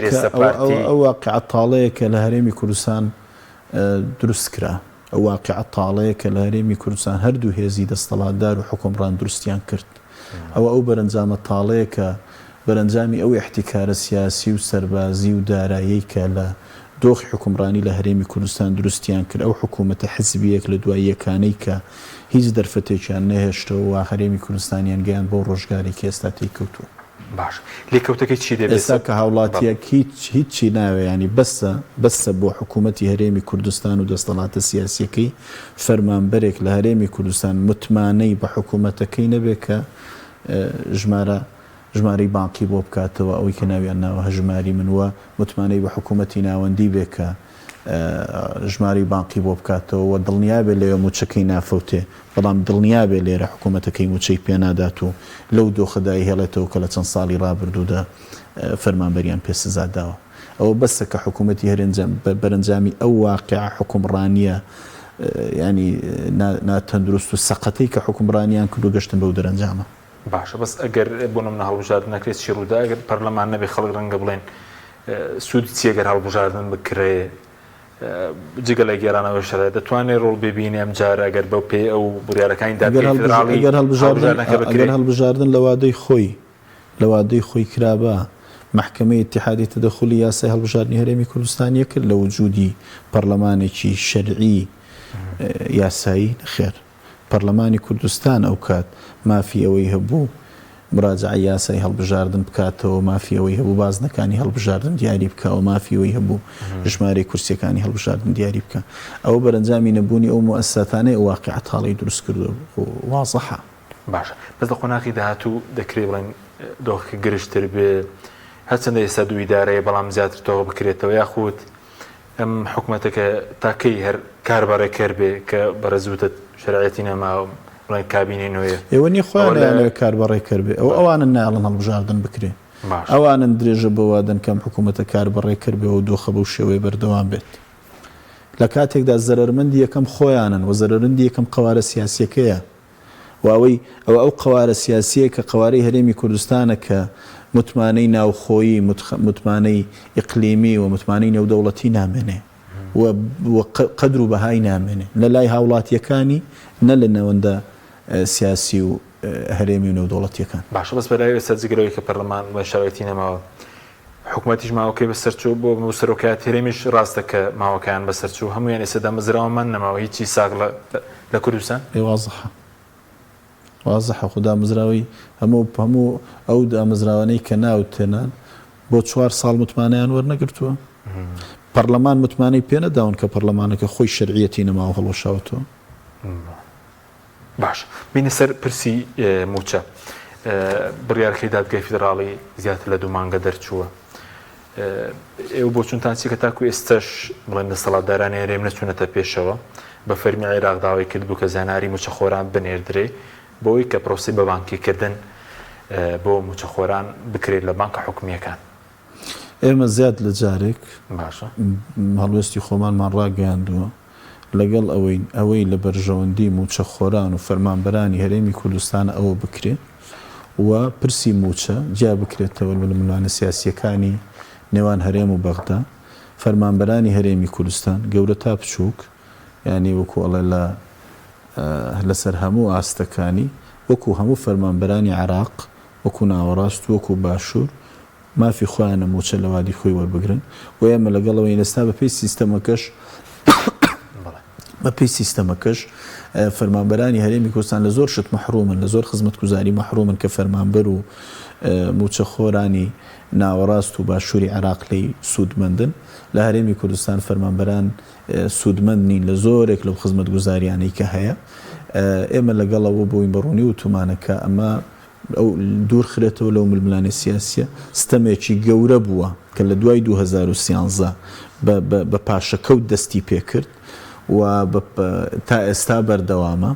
ئەو واقعە تاڵەیە کە لە هەرێمی کوردستان دروست کرا ئەو واقعە تاڵەیە کە لە هەرێمی کوردستان هەردوو هێزی دەستەڵاتدار و حوکمڕان دروستیان کرد. ئەوە ئەو بەرەنجامە تاڵەیە کە بەرەنجامی ئەو ئیحتیکارە سیاسی و سەربازی و داراییەی کە لە دۆخی حوکمڕانی لە هەرێمی کوردستان دروستیان کرد، ئەو حکوومەتە حزبییەک لە دوای یەکانەی کە هیچ دەرفەتێکیان نەهێشتەوە و هەرێمی کوردستانیان گەیاند بەو ڕۆژگارەی کە ئێستا تێی کەوتووە. باش لێکەوتەکەی چی دەبێت؟ ئێستا کە هاوڵاتیەک هیچ هیچی ناوێ یانی بەسە بەسە بۆ حکوومەتی هەرێمی کوردستان و دەستەڵاتە سیاسیەکەی فەرمانبەرێک لە هەرێمی کوردستان متمانەی بە حکوومەتەکەی نەبێ کە ژمارە ژمارەی بانقی بۆ بکاتەوە ئەوەی کە ناویان ناوە هەژماری من و متمانەی بە حکوومەتی ناوەندی بێ کە ژمارەی بانقی بۆ بکاتەوە و دڵنیا بێ لەوێ مووچەکەی نافەوتێ، بەڵام دڵنیا بێ لێرە حکوومەتەکەی مووچەی پێ نادات و لەو دۆخە دایهێڵێتەوە کە لە چەند ساڵی ڕابردوودا فەرمانبەریان پێ سزا داوە. ئەوە بەسە کە حکوومەتی هەرێم بەرەنجامی ئەو واقیعە حوکمڕانییە یانی ناتەندروست و سەقەتەی کە حوکمڕانیان کردووە گەشتن بەو دەرەنجامە. باشە بەس ئەگەر بۆ نمونە هەڵبژاردن نەکرێت چی ڕوودا؟ ئەگەر پەرلەمان نەبێ خەڵک ڕەنگە بڵێن سوودی چیە گەر هەڵبژاردن بکرێ جگە لە گێرانەوەی شەرع دەتوانێ ڕۆڵ ببینێ ئەم جارە ئەگەر بەو پێی ئەو بڕیارەکانی دادگای فیدراڵی ئەگەر هەڵبژاردنەکە بکرێ؟ ئەگەر هەڵبژاردن لە وادەی خۆی لە وادەی خۆی کرابا مەحکەمەی ئیتیحادی تەدەخولی یاسای هەڵبژاردنی هەرێمی کوردستانی ئەکرد لە وجودی پەڕلەمانێکی شەرعی یاسایی؟ نەخێر. پەرلەمانی کوردستان ئەوکات مافی ئەوەی هەبوو مراجەعەی یاسای هەڵبژاردن بکاتەوە، مافی ئەوەی هەبوو بازنەکانی هەڵبژاردن دیاری بکا و مافی ئەوەی هەبوو ژمارەی کورسییەکانی هەڵبژاردن دیاری بکا. ئەوە بەرەنجامی نەبوونی ئەو موئەسساتانەی ئەو واقیعە تاڵەی دروست کردووە و وازحە. باشە بەس لە قۆناغی داهاتوو دەکرێ بڵێین دۆخەکە گرژتر بێ هەرچەندە ئێستا دوو ئیدارەیە بەڵام زیاتر تۆخ بکرێتەوە یاخود ئەم حکومەتە کە تا کەی هەر کار بەڕێکەر بێ کە بەڕێز وتت شەرعیەتی نەماوە بڵێن کابینەی نوێ ئێوە نیە خۆیان نایانەوێ کار بەڕێکەر بێ ئەوە ئەوانن نایەڵن هەڵبژاردن بکرێ ئەوانن درێژە بەوە دەن کە ئەم حکومەتە کار بەڕێکەر بێ و دۆخە بەو شێوەیە بەردەوام بێت لە کاتێکدا زەرەرمەندی یەکەم خۆیانن و زەرەرندی یەکەم قەوارە سیاسیەکەیە و ئەوەی ئەوە ئەو قەوارە سیاسییە کە قەوارەی هەرێمی کوردستانە کە متمانەی ناوخۆیی، متمانەی ئیقلیمی و متمانەی نێودەوڵەتی نامێنێ و و قەدر و بەهای نامێنێ نە لای هاوڵاتییەکانی نە لە نێوەندە سیاسی و هەرێمی و نێودەوڵەتییەکان. باشە بەس بەلای ئێستا جگە لەوەی کە پەرلەمان بڵێن شەرعیەتی نەماوە حکومەتیش ماوەکەی بەسەر چوو بۆ بۆ سەرۆکایەتی هەرێمیش ڕاستە کە ماوەکەیان بەسەر چوو هەموویان ئێستا دامەزراوەمان نەماوە هیچی ساغ لە لە کوردستان. ئێ وازحە وازحە خۆ دامەزراوەی هەموو هەموو ئەو دامەزراوانەی کە ناوت هێنان بۆ چوار ساڵ متمانەیان وەرنەگرتووە پەڕلەمان متمانەی پێ نەداون کە پەڕلەمانەکە خۆی شەرعیەتی نەماوە هەڵوەشاوەتەوە. باش بینە سەر پرسی مووچە بڕیارەکەی دادگای فیدراڵی زیاتر لە دوو مانگە دەرچووە ئێوە بۆچونتان چی کە تاکو ئێستش بڵێن دەسەڵاتدارانی هەرێم نەچوونەتە پێشەوە بە فەرمی عێراق داوای کرد بوو کە زانیاری مووچەخۆران بنێردرێ بۆی کە پرۆسی بە بانکیکردن بۆ مووچەخۆران بکرێت لە بانکە حکومییەکان. ئێمە زیاد لە جارێک هەڵوێستی خۆمانمان ڕاگەیاندووە، لەگەڵ ئەوەین ئەوەی لە بەرژەوەندی مووچەخۆران و فەرمانبەرانی هەرێمی کوردستانە ئەوە بکرێ و پرسی مووچە جیا بکرێتەوە لە ململانێ سیاسییەکانی نێوان هەرێم و بەغدا. فەرمانبەرانی هەرێمی کوردستان گەورە تا بچووک یانی وەکوو ئەڵێ لە لەسەر هەموو ئاستەکانی وەکوو هەموو فەرمانبەرانی عێراق وەکوو ناوەڕاست و وەکوو باشوور مافی خۆیانە مووچە لە وادی خۆی وەربگرن و ئێمە لەگەڵ ئەوەین ئێستا بەپێی سیستەمەکەش بەپێی سیستەمەکەش فەرمانبەرانی هەرێمی کوردستان لە زۆر شت مەحرومن لە زۆر خزمەتگوزاری مەحرومن کە فەرمانبەر و مووچەخۆرانی ناوەڕاست و باشووری عێراق لێی سوودمەندن لە هەرێمی کوردستان فەرمانبەران سوودمەند نین لە زۆرێک لەو خزمەتگوزاریانەی کە هەیە ئێمە لەگەڵ ئەوە بووین بە ڕوونی وتومانە کە ئەمە ئەو دوور خرێتەوە لەو ململانێ سیاسیە ستەمێکی گەورە بووە کە لە دوای 2013 بە بە پاشەکەوت دەستی پێکرد و تا ئێستا بەردەوامە.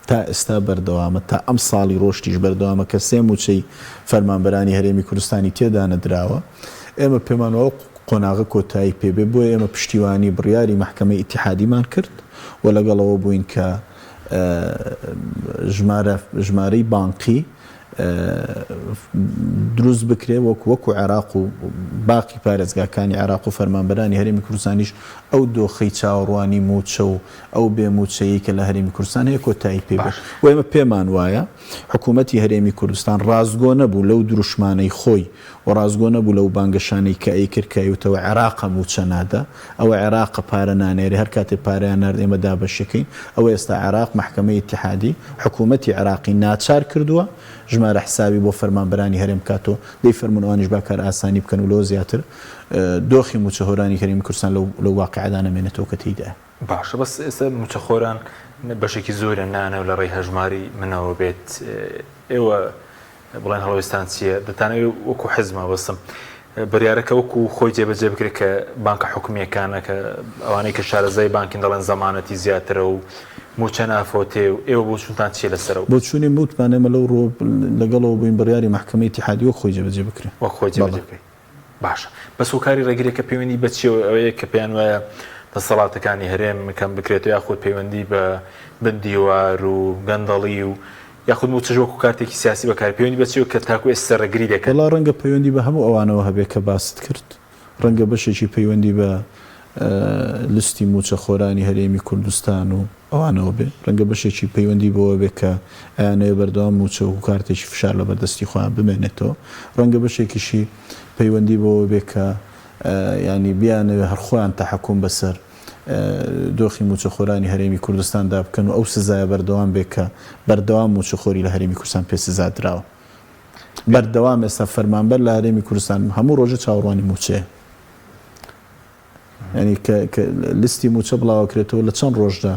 تا ئێستا بەردەوامە، تا ئەم ساڵی ڕۆشتیش بەردەوامە کە سێ مووچەی فەرمانبەرانی هەرێمی کوردستانی تێدا نەدراوە. ئێمە پێمان وایە ئەو قۆناغە کۆتایی پێ بێ، بۆیە ئێمە پشتیوانی بڕیاری مەحکەمەی ئیتیحادیمان کرد و لەگەڵ ئەوە بووین کە ژمارە ژمارەی بانقی دروست بکرێ وەک وەکو عێراق و باقی پارێزگاکانی عێراق و فەرمانبەرانی هەرێمی کوردستانیش ئەو دۆخەی چاوەڕوانی مووچە و ئەو بێ مووچەیەی کە لە هەرێمی کوردستان هەیە کۆتایی پێ بێت و ئێمە پێمان وایە حکوومەتی هەرێمی کوردستان ڕاستگۆ نەبوو لەو دروشمانەی خۆی و ڕاستگۆ نەبوو لەو بانگەشانەی کە ئەیکرد کە ئەیوتەوە عێراقە مووچە نادا، ئەوە عێراقە پارە نانێرێ، هەر کاتێ پارەیان نارد ئێمە دابەشیەکەین، ئەوە ئێستا عێراق مەحکەمەی ئیتیحادی حکوومەتی عێراقی ناچار کردووە ژمارە حسابی بۆ فەرمانبەرانی هەرێم بکاتەوە، دەی فەرموون ئەوانیش با کارئاسانی بکەن و لەوە زیاتر دۆخی مووچەهۆرانی هەرێمی کوردستان لەو لەو واقیعەدا نەمێنێتەوە کە تێیدایە. باشە بەس ئێستا مووچەخۆران بەشێکی زۆریان نانەوە لە ڕێی هەژماری منەوە بێت ئێوە بڵێن هەڵوێستان چییە؟ دەتانەوێت وەکو حزب مەبەستم بڕیارەکە وەکو خۆی جێبەجێ بکرێت کە بانکە حکومییەکانە کە ئەوانەی کە شارەزای بانکین دەڵێن زەمانەتی زیاترە و مووچە نافەوتێ و ئێوە بۆچوونتان چییە لەسەر ئەو؟ بۆچوونی وتمان ئێمە لەو ڕووە لەگەڵەوە بووین بڕیاری مەحکەمەی ئیتیحادی وەک خۆی جێبەجێ بکرێ. وەک خۆی جێبەجێ بکرێ. باشە بەس هۆکاری ڕێگریەکە پەیوەندی بە چیەوە ئەوەیە کە پێیان وایە دەسەڵاتەکانی هەرێم کەم بکرێتەوە یاخود پەیوەندی بە بن دیوار و گەندەڵی و یاخود موچەش وەکو کارتێکی سیاسی بەکار پەیوەندی بە چیەوە کە تاکو ئێستا ڕێگری دەکەن؟ وەڵا ڕەنگە پەیوەندی بە هەموو ئەوانەوە هەبێ کە باست کرد ڕەنگە بەشێکی پەیوەندی بە لستی موچەخۆرانی هەرێمی کوردستان و ئەوانەوە بێ، ڕەنگە بەشێکی پەیوەندی بەوە بێ کە ئەیانەوێ بەردەوام مووچە وەکو کارتێکی فشار لەبەر دەستی خۆیان بمێنێتەوە، ڕەنگە بەشێکیشی پەیوەندی بەوە بێ کە یانی بیانەوێ هەر خۆیان تەحەکوم بەسەر دۆخی مووچەخۆرانی هەرێمی کوردستاندا بکەن و ئەو سزایە بەردەوام بێ کە بەردەوام مووچەخۆری لە هەرێمی کوردستان پێ سزا دراوە. بەردەوام ئێستا فەرمانبەر لە هەرێمی کوردستان هەموو ڕۆژێ چاوەڕوانی مووچەیە. یانی کە کە لیستی مووچە بڵاوەکرێتەوە لە چەند ڕۆژدا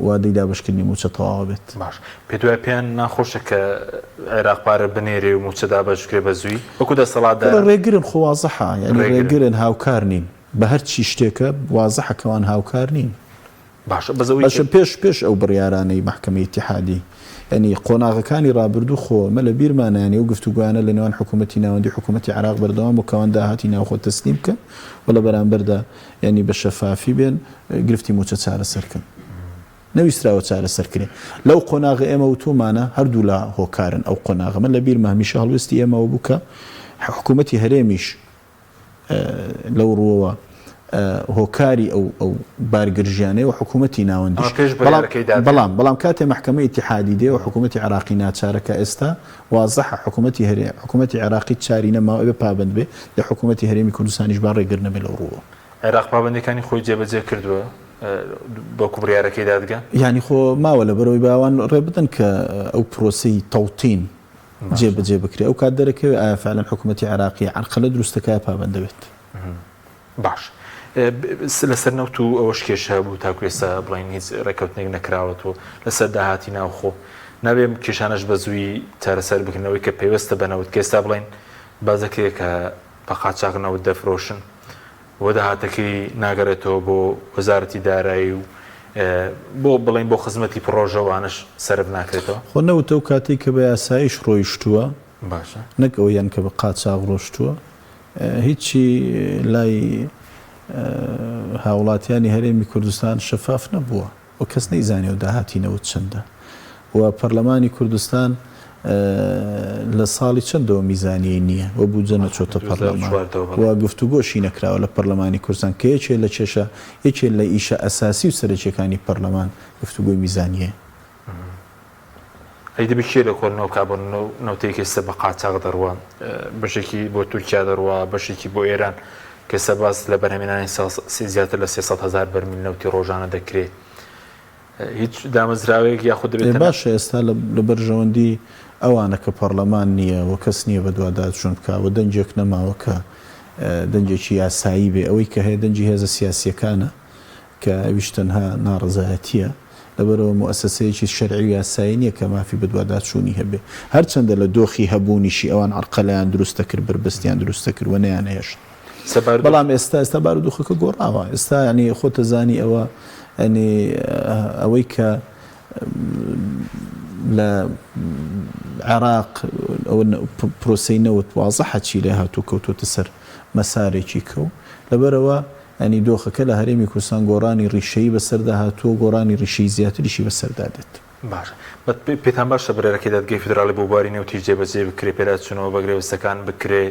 وادەی دابەشکردنی مووچە تەواوە بێت؟ باش پێت وایە پێیان ناخۆشە کە عێراق پارە بنێرێ و مووچە دابەش بکرێ بە زووی وەکو دەسەڵاتداران؟ کوڕە ڕێگرن خۆ وازحە یانی ڕێگرن هاوکار نین بە هەرچی شتێکە وازحە کەوان هاوکار نین. باشە بەس ئەوەی باشە پێش پێش ئەو بڕیارانەی مەحکەمەی ئیتیحادی یانی قۆناغەکانی ڕابردوو خۆ ئەمە لە بیرمانە یانی ئەو گفتوگۆیانە لە نێوان حکوومەتی ناوەندی و حکوومەتی عێراق بەردەوام بوو کەوان داهاتی ناوخۆ تەسلیم بکەن و لە بەرامبەردا یانی بە شەفافی بێن گرفتی مووچە چارەسەر کەن. نەویستراوە چارەسەر کرێ. لەو قۆناغە ئێمە وتوومانە هەردوولا هۆکارن ئەو قۆناغە من لە بیرمە هەمیشە هەڵوێستی ئێمە ئەوە بوو کە حکوومەتی هەرێمیش لەو ڕووەوە هۆکاری ئەو ئەو بارگرژیانەیە و حکوومەتی ناوەندیش بەڵام بەڵام کاتێ مەحکەمەی ئیتیحادی دێ و حکوومەتی عێراقی ناچارە کە ئێستا وازحە حکوومەتی هەرێ حکوومەتی عێراقی چاری نەماوە ئەبێ پابەند بێ لە حکوومەتی هەرێمی کوردستانیش با ڕێگر نەبێ لەو ڕووەوە. عێراق پابەندیەکانی خۆی جێبەجێ کردووە وەکو بڕیارەکەی دادگا؟ یانی خۆ ماوە لەبەرئەوەی با ئەوان ڕێ بدەن کە ئەو پرۆسەی تەوتین جێ بەجێ بکرێ ئەو کات دەرەکەوێ ئایا فعلەن حکوومەتی عێراقی عەرقەلە دروست دەکا یا پابەند دەبێت. باش لەسەر نەوت و ئەوەش کێشە هەبوو تاکو ئێستا بڵێن هیچ ڕێککەوتنێک نەکراوەتەوە لەسەر داهاتی ناوخۆ نابێ ئەم کێشانەش بە زووی چارەسەر بکرنەوەی کە پەیوەستە بە نەوت کە ئێستا بڵێن باس دەکرێت کە بە قاچاغ نەوت دەفرۆشن و داهاتەکەی ناگەڕێتەوە بۆ وەزارەتی دارایی و بۆ بڵێین بۆ خزمەتی پڕۆژە وانەش سەرف ناکرێتەوە؟ خۆ نەوت ئەو کاتەی کە بە یاساییش ڕۆیشتووە باشە. نەک ئەوەی یان کە بە قاچاغ ڕۆشتووە هیچی لای هاوڵاتیانی هەرێمی کوردستان شەفاف نەبووە. و کەس نەیزانیوە داهاتی نەوت چەندە و پەرلەمانی کوردستان لە ساڵی چەندەوە میزانیەی نییە و بودجە نەچۆتە پەرلەمان و گفتوگۆشی نەکراوە لە پەرلەمانی کوردستان کە یەکێ لە کێشە یەکێ لە ئیشە ئەساسی و سەرەکیەکانی پەرلەمان گفتوگۆی میزانیەیە. ئەی دەبێ کێ لێکۆڵینەوە بکا بۆ نەوتەی کە ئێستا بە قاچاغ دەڕوا بەشێکی بۆ تورکیا دەڕوا بەشێکی بۆ ئێران کە ئێستا باس لە بەرهەمێنانی زیاتر لە 300 هەزار بەرمیل نەوتی ڕۆژانە دەکرێت هیچ دامەزراوەیەک یاخود دەبێت باشە ئێستا لە بەرژەوەندی ئەوانە کە پەڕلەمان نییە و کەس نییە بەدواداچوون بکا و دەنگێک نەماوە کە دەنگێکی یاسایی بێ ئەوەی کە هەیە دەنگی هێزە سیاسییەکانە کە ئەویش تەنها ناڕەزایەتییە، لەبەرئەوە موئەسەسەیەکی شەرعی و یاسایی نییە کە مافی بەدواداچوونی هەبێ. هەرچەندە لە دۆخی هەبوونیشی ئەوان عەرقەلەیان دروست دەکرد، بەربەستیان دروست دەکرد و نەیانهێشت. بەڵام ئێستا ئێستا بارودۆخەکە گۆڕاوە. ئێستا یانی خۆت دەزانی ئەوە یانی ئەوەی کە. لە عێراق ئەوە پرۆسەی نەوت وازحە چی لێ هاتوو کەوتۆتە سەر مەسارێکی کەو لەبەرئەوە یانی دۆخەکە لە هەرێمی کوردستان گۆڕانی ڕیشەیی بەسەردا هاتووە گۆڕانی ڕیشەیی زیاتریشی بەسەردا دێت. باشە پێتان باشە بڕیارەکەی دادگەی فیدراڵی بۆ بواری نەوتیش جێبەجێ بکرێ پێداچوونەوە بە گرێبەستەکان بکرێ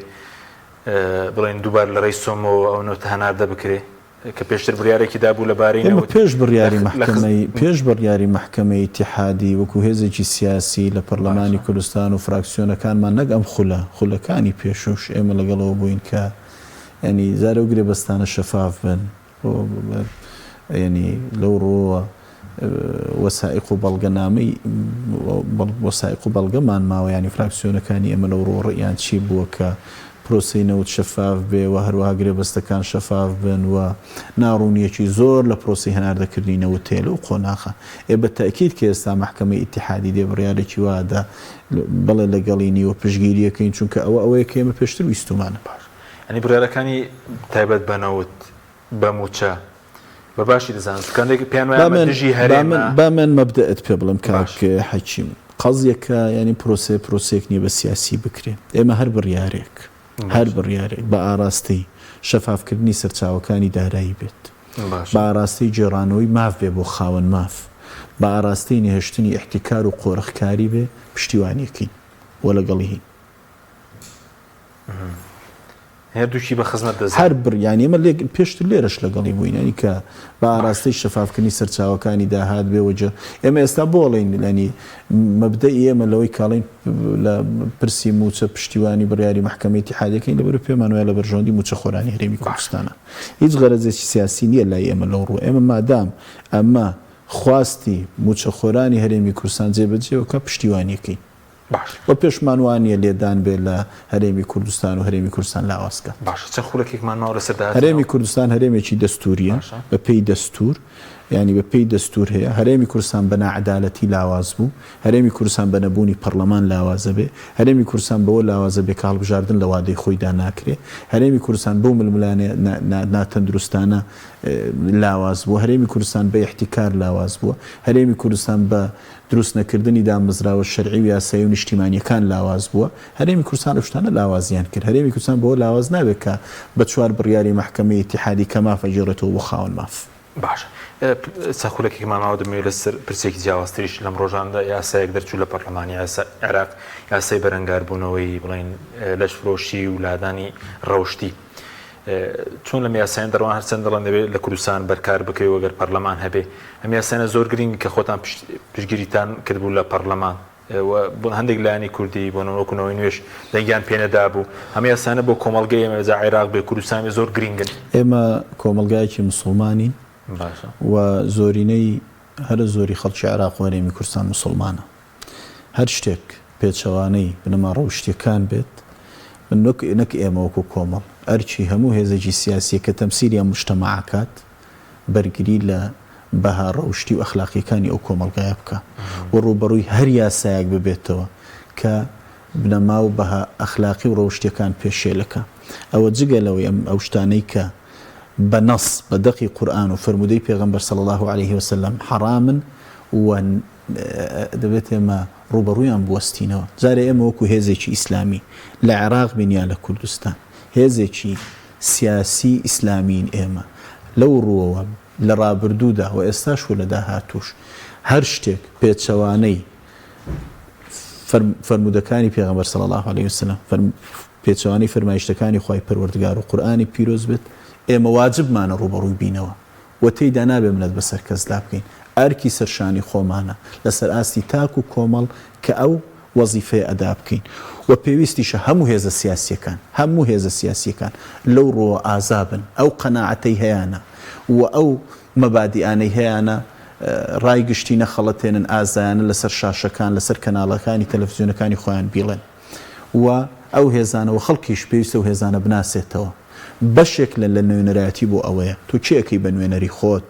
بڵێن دووبار لە ڕێی سۆمۆوە ئەو نەوتە هەناردە بکرێ؟ کە پێشتر بڕیارێکی دابوو لە بارەی ئێمە نەوت پێش بڕیاری لە خز مەحکەمەی پێش بڕیاری مەحکەمەی ئیتیحادی وەکو هێزێکی سیاسی لە پەرلەمانی باشە. کوردستان و فراکسیۆنەکانمان نەک ئەم خولە، خولەکانی پێشووش ئێمە لەگەڵ ئەوە بووین کە یانی جارێ ئەو گرێبەستانە شەفاف بن و یانی لەو ڕووەوە وەسائیق و بەڵگەنامەی وەسائیق و بەڵگەمان ماوە یانی فراکسیۆنەکانی ئێمە لەو ڕووە ڕئیان چی بووە کە پرۆسەی نەوت شەفاف بێ و هەروەها گرێبەستەکان شەفاف بن و ناڕوونییەکی زۆر لە پرۆسەی هەناردەکردنی نەوت هەیە لەو قۆناغە. ئێ بە تەئکید کە ئێستا مەحکەمەی ئیتیحادی دێ بڕیارێکی وا ئەدا بەڵێ لەگەڵی نی و پشتگیری ئەکەین چونکە ئەوە ئەوەیە کە ئێمە پێشتر ویستوومانە. باش یانی بڕیارەکانی تایبەت بە نەوت بە مووچە بە باشی دەزانن چونکە هەندێک پێیان وایە با ئەمە من دژی با من هەرێمە. با من مەبدەئت پێ بڵێم کاک باش. حەکیم قەزیەکە یانی پرۆسەیە پرۆسەیەک نیە بە سیاسی بکرێ ئێمە هەر بڕیارێک هەر باشە. بڕیارێک بە ئاراستەی شەفافکردنی سەرچاوەکانی دارایی بێت باشە. بە ئاراستەی گێڕانەوەی ماف بێ بۆ خاوەن ماف بە ئاراستەی نەهێشتنی ئیحتیکار و قۆرخکاری بێ پشتیوانیەکەین و لەگەڵی هین. هەردووکی بە خزمەت هەر دەزانن. بڕ یانی ئێمە لێک پێشتر لێرەش لەگەڵی بووین یانی کە بە باشە. ئاراستەی شەفافکردنی سەرچاوەکانی داهات بێ و جە ئێمە ئێستا بۆ ئەڵێین یانی مەبدەئی ئێمە لەوەی کە ئەڵێین لە پرسی مووچە پشتیوانی بڕیاری مەحکەمەی ئیتیحادیەکەین لەبەرئەوەی پێمان وایە لە بەرژەوەندی مووچەخۆرانی هەرێمی باشە. کوردستانە هیچ غەرەزێکی سیاسی نییە لای ئێمە لەو ڕووە ئێمە مادام ئەمە خواستی مووچەخۆرانی هەرێمی کوردستان جێبەجێ بکا پشتیوانیەکەین. باشە. وە پێشمان وا نییە لێدان بێ لە هەرێمی کوردستان و هەرێمی کوردستان لاواز کات. باشە چەند خولەکێکمان ماوە لەسەر داهاتی هەرێمی ناو. کوردستان هەرێمێکی دەستوورییە، باشە. بە پێی دەستوور، یانی بە پێی دەستوور هەیە. هەرێمی کوردستان بە ناعەدالەتی لاواز بوو. هەرێمی کوردستان بە نەبوونی پەڕلەمان لاواز ئەبێ. هەرێمی کوردستان بەوە لاواز ئەبێ کە هەڵبژاردن لە وادەی خۆیدا ناکرێ. هەرێمی کوردستان بەو ململانێ ناتەندروستانە لاواز بووە. هەرێمی کوردستان بە ئیحتیکار لاواز بووە. هەرێمی کوردستان بە دروست نەکردنی دامەزراوە شەرعی و یاسایی و نیشتیمانییەکان لاواز بووە، هەرێمی کوردستان ئەو شتانە لاوازیان کرد، هەرێمی کوردستان بەوە لاواز نابێت کە بە چوار بڕیاری مەحکەمەی ئیتیحادی کە ماف ئەگێڕێتەوە بۆ خاوەن ماف. باشە چەند خولەکێکمان ماوە دەمەوێت لەسەر پرسێکی جیاوازتریش لەم ڕۆژاندا یاسایەک دەرچوو لە پەرلەمانی عێراق یاسای بەرەنگاربوونەوەی بڵێن لەشفرۆشی و لادانی ڕەوشتی چۆن لەم یاسایان دەڕوان هەرچەند دەڵێن دەبێت لە کوردستان بەرکار بکرێ وەگەر پەرلەمان هەبێ ئەم یاسایانە زۆر گرنگ کە خۆتان پشتگیریتان کردبوو لە پەرلەمان و هەندێک لایەنی کوردی بۆ نموونە وەکو نەوەی نوێش دەنگیان پێ نەدابوو ئەم یاسانە بۆ کۆمەڵگەی ئێمە جا عێراق بێ کوردستان بێ زۆر گرنگن. ئێمە کۆمەڵگایەکی موسڵمانین باشە. و زۆرینەی هەرە زۆری خەڵکی عێراق و هەرێمی کوردستان موسڵمانە. هەر شتێک پێچەوانەی بنەما ڕەوشتیەکان بێت، من وەک نەک ئێمە وەکو کۆمەڵ، ئەرکی هەموو هێزێکی سیاسیە کە تەمسیلی ئەم موجتەمەعە کات، بەرگری لە بەها ڕەوشتی و ئەخلاقیەکانی ئەو کۆمەڵگایە بکا و ڕووبەڕووی هەر یاسایەک ببێتەوە کە بنەما و بەها ئەخلاقی و ڕەوشتیەکان پێشێلەکا. ئەوە جگە لەوەی ئەم ئەو شتانەی کە بە نەص، بە دەقی قورئان و فەرموودەی پێغەمبەر صلی اللە علیه وسلم حەڕامن و دەبێت ئێمە ڕووبەڕوویان بوەستینەوە. جارێ ئێمە وەکو هێزێکی ئیسلامی لە عێراق بین یا لە کوردستان، هێزێکی سیاسی ئیسلامیین ئێمە لەو ڕووەوە لە ڕابردوودا و ئێستاش و لە داهاتووش هەر شتێک پێچەوانەی فەرموودەکانی پێغەمبەر صلی اللە علیه وسلم، پێچەوانەی فەرمایشتەکانی خوای پەروەردگار و قورئانی پیرۆز بێت، ئێمە واجبمانە ڕووبەڕووی بینەوە. و تێیدا نابێ منەت بەسەر کەسدا بکەین، ئەرکی سەر شانی خۆمانە لەسەر ئاستی تاک و کۆمەڵ کە ئەو وەزیفەیە ئەدا بکەین و پێویستیشە هەموو هێزە سیاسییەکان هەموو هێزە سیاسییەکان لەو ڕووەوە ئازا بن ئەو قەناعەتەی هەیانە و ئەو مەبادیئانەی هەیانە ڕای گشتی نەخەڵەتێنن ئازایانە لەسەر شاشەکان لەسەر کەناڵەکانی تەلەفزیۆنەکانی خۆیان بیڵێن و ئەو هێزانە و خەڵکیش پێویستە ئەو هێزانە بناسێتەوە. بەشێک لە لە نوێنەرایەتی بۆ ئەوەیە تۆ کێ ئەکەی بە نوێنەری خۆت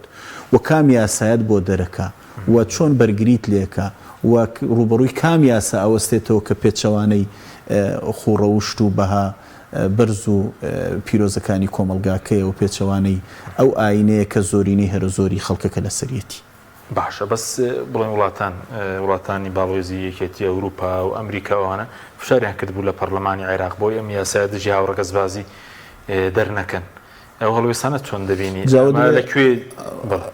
و کام یاسایەت بۆ دەرەکا و چۆن بەرگریت لێکا و ڕووبەڕووی کام یاسا ئەوەستێتەوە کە پێچەوانەی خوو ڕەوشت و بەها بەرز و پیرۆزەکانی کۆمەڵگاکەیە و پێچەوانەی ئەو ئایینەیە کە زۆرینەی هەرە زۆری خەڵکەکە لەسەریەتی. باشە بەس بڵێن وڵاتان وڵاتانی باڵۆزی یەکێتی ئەوروپا و ئەمریکا ئەوانە فشاریان کردبوو لە پەرلەمانی عێراق بۆی ئەم یاسایە دژی هاوڕەگەزبازی دەرنەکەن ئەو هەڵوێستانە چۆن دەبینی لە کوێ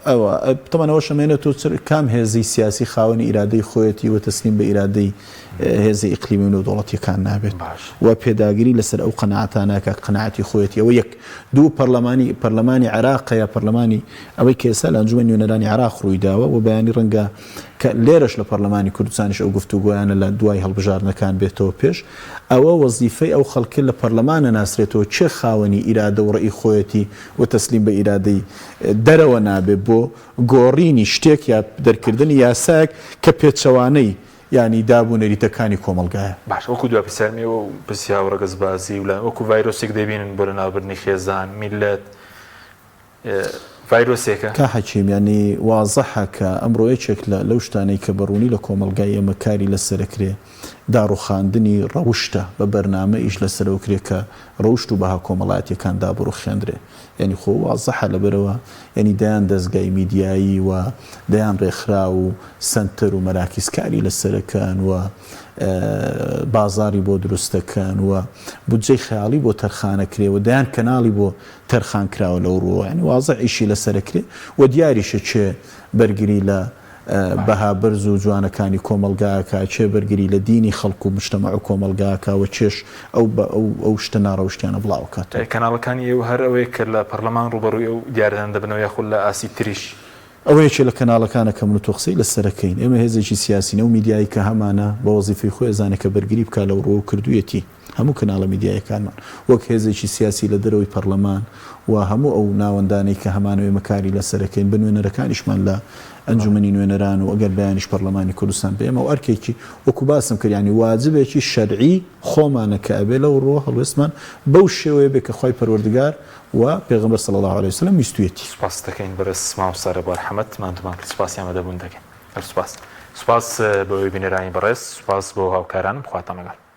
ئەوە تەمان ئەوەش ئەمێنێتەوە چ کام هێزی سیاسی خاوەنی ئیرادەی خۆیەتی و تەسلیم بە ئیرادەی هێزی ئیقلیمی و نێودەوڵەتیەکان نابێت و پێداگری لەسەر ئەو قەناعەتانە کە قەناعەتی خۆیەتی ئەوە یەک دوو پەرلەمانی پەرلەمانی عێراق یا پەرلەمانی ئەوەی کە ئێستا لە ئەنجومەنی نوێنەرانی عێراق ڕوویداوە و بەیانی ڕەنگە کە لێرەش لە پەرلەمانی کوردستانیش ئەو گفتوگۆیانە لە دوای هەڵبژاردنەکان بێتەوە پێش ئەوە وەزیفەی ئەو خەڵکە لە پەرلەمان نەناسرێتەوە کێ خاوەنی ئیرادە و ڕەئی خۆیەتی و تەسلیم بە ئیرادەی دەرەوە نابێ بۆ گۆڕینی شتێک یا دەرکردنی یاسایەک کە پێچەوانەی یانی داب و نەریتەکانی کۆمەڵگایە. باشە وەکو دوا پرسیارم ئێوە و پرسی هاوڕەگەزبازی و وەکو ڤایرۆسێک دەیبینن بۆ لەناوبردنی خێزان، میللەت، ڤایرۆسێکە؟ کا حەکیم یانی وازحە کە ئەمڕۆ یەکێک لە لەو شتانەی کە بە ڕوونی لە کۆمەڵگای ئێمە کاری لەسەرەکرێ داڕوخاندنی ڕەوشتە بە بەرنامە ئیش لەسەرەوکرێ کە ڕەوشت و بەها کۆمەڵایەتیەکان دابڕوخێندرێ یانی خۆ وازحە لەبەرئەوە یانی دەیان دەزگای میدیایی و دەیان ڕێکخراو و سەنتەر و مەراکیز کاری لەسەرەکەن و بازاڕی بۆ دروستەکەن و بودجەی خەیاڵی بۆ تەرخانەکرێ و دەیان کەناڵی بۆ تەرخان کراوە لەو ڕووەوە یانی وازح ئیشی لەسەرەکرێ و دیاریشە کێ بەرگری لە بەها بەرز و جوانەکانی کۆمەڵگا ئەکا، کێ بەرگری لە دینی خەڵک و مجتەمەع و کۆمەڵگا ئەکا و کێش ئەو ئەو شتە ناڕەوشتیانە بڵاو ئەکاتەوە. کەناڵەکانی ئێوە هەر ئەوەیە کە لە پەڕلەمان ڕووبەڕووی ئەو دیاردانە دەبنەوە یاخود لە ئاستی تریش؟ ئەوە یەکێ لە کەناڵەکانە کە من و تۆ قسەی لەسەر ئەکەین. ئێمە هێزێکی سیاسین، ئەو میدیایەی کە هەمانە بە وەزیفەی خۆی ئەزانێ کە بەرگری بکا لەو ڕووە و کردوویەتی. هەموو کەناڵە میدیایەکانمان وەک هێزێکی سیاسی لە دەرەوەی پەڕلەمان و هەموو ئەو ناوەندانەی کە هەمانە و ئێمە کاری لەسەرەکەین بە نوێنەرەکانیشمان لە ئەنجومەنی نوێنەران و ئەگەر بەیانیش پەڕلەمانی کوردستان بێ ئێمە و ئەرکێکی وەکو باسم کرد یانی واجبێکی شەرعی خۆمانە کە ئەبێ لەو ڕووە هەڵوێستمان بەو شێوەیە بێ کە خوای پەروەردگار و پێغەمبەر صلی اللە علیە وسلم ویستویەتی. سوپاست دەکەین بەڕێز مامۆستا ڕێبوار حەمەد ماندوومان کرد سوپاسی ئامادەبوون دەکەین. هەر سوپاس. سوپاس بۆ ئێوەی بینەرانی بەڕێز، سوپاس بۆ هاوکارانم، خواتان لەگەڵ.